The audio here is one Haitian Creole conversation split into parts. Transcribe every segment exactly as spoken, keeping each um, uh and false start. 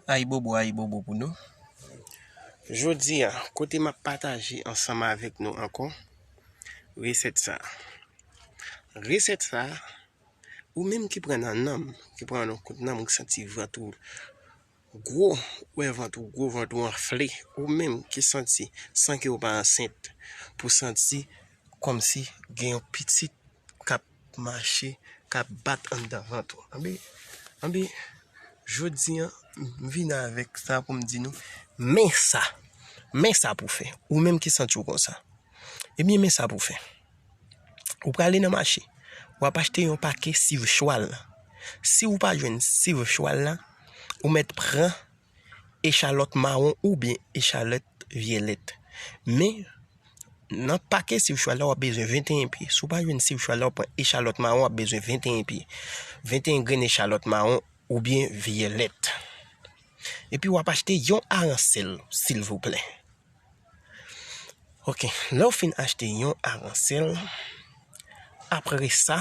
Ayibobo, ayibobo pou nou. Jodi a, kote m ap pataje ansanm avèk nou ankò resèt sa. Resèt sa, ou menm ki pran nan nanm, ki pran nan kout nanm, ou santi vant ou gwo, ou wè vant ou gwo, vant ou anfle, ou menm ki santi san ke ou pa ansent, pou santi kòmsi gen yon pitit k ap mache, k ap bat anndan vant ou. Anben, anben, jodi a, m vin avèk sa pou m di nou, men sa, men sa pou fè. Ou menm ki santi w konsa. Ebyen, men sa pou fè. Ou prale nan mache, w ap achte yon pake siv chwal. Si w pa jwenn siv chwal la, ou mèt pran echalòt mawon oubyen echalòt vyèlèt. Men, nan pake siv chwal la, w ap bezwen venteyen pye. Si w pa jwenn siv chwal la, w pran echalòt mawon, w ap bezwen venteyen pye. Venteyen grenn echalòt mawon oubyen vyèlèt. Epi w ap achte yon aransèl, silvouplè. Ok, lè w fin achte yon aransèl, apre sa,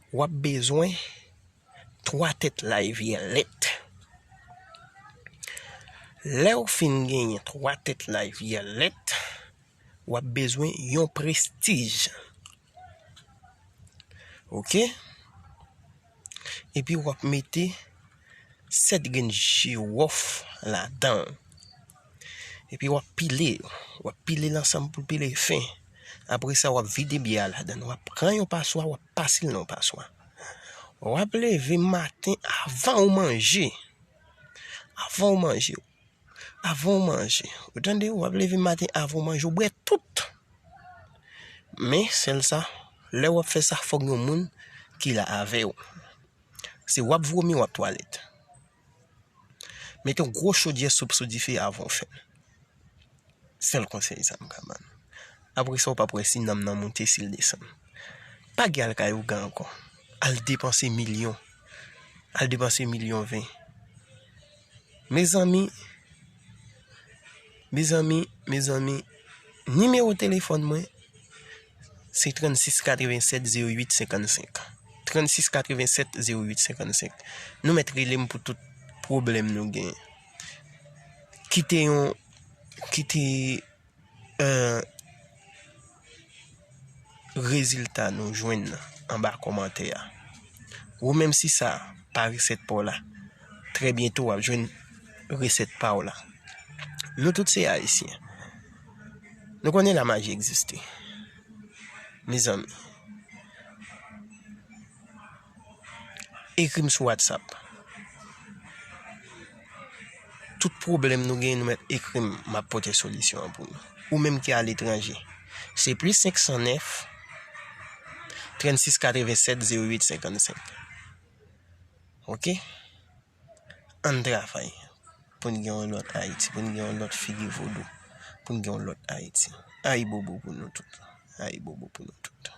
w ap bezwen twa tèt lay vyèlèt. Lè w fin genyen twa tèt lay vyèlèt, w ap bezwen yon prestij. Ok? Epi w ap mete sèt grenn jiwòf ladan l. Epi w ap pile yo. W ap pile l ansanm pou l pile fen. Apre sa, w ap vide byè a ladan l. W ap pran yon paswa, w ap pase l nan yon paswa. W ap leve maten avan ou manje. Avan ou manje. Avan ou manje. Ou tande, w ap leve maten avan ou manje, ou bwè tout. Men, sèl sa, lè w ap fè sa, fòk yon moun ki la avè w. Se w ap vomi, w ap twalèt. Mete yon gwo chodyè soup sou dife avan w fè l. Sèl konsèy sa m ka ban nou. Apre sa, w p ap wè si nanm nan monte, si l desann. Pa gen al kay ougan ankò. Al depanse milyon. Al depanse milyon ven. Mezanmi, mezanmi, mezanmi, nimewo telefòn mwen, se trannsis katrevennsèt zewo uit senkannsenk. Trannsis katrevennsèt zewo uit senkannsenk. Nou mèt rele m pou tout pwoblèm nou genyen. Kite yon, kite, eh, rezilta nou jwenn anba kòmantè a. Ou menm si sa pa resèt pa w la, trè byento w ap jwenn resèt pa w la. Nou tout se Ayisyen. Nou konnen lamaji egziste. Mezanmi, ekri m sou WhatsApp. Tout pwoblèm nou genyen, nou mèt ekri m, m ap pote solisyon an pou nou. Ou menm ki aletranje, se plis senk san nèf, trannsis katrevennsèt zewo uit senkannsenk. Ok? Ann travay pou n gen yon lòt Ayiti, pou n gen yon lòt figi vodou, pou n gen yon lòt Ayiti. Ayibobo pou nou tout. Ayibobo pou nou tout.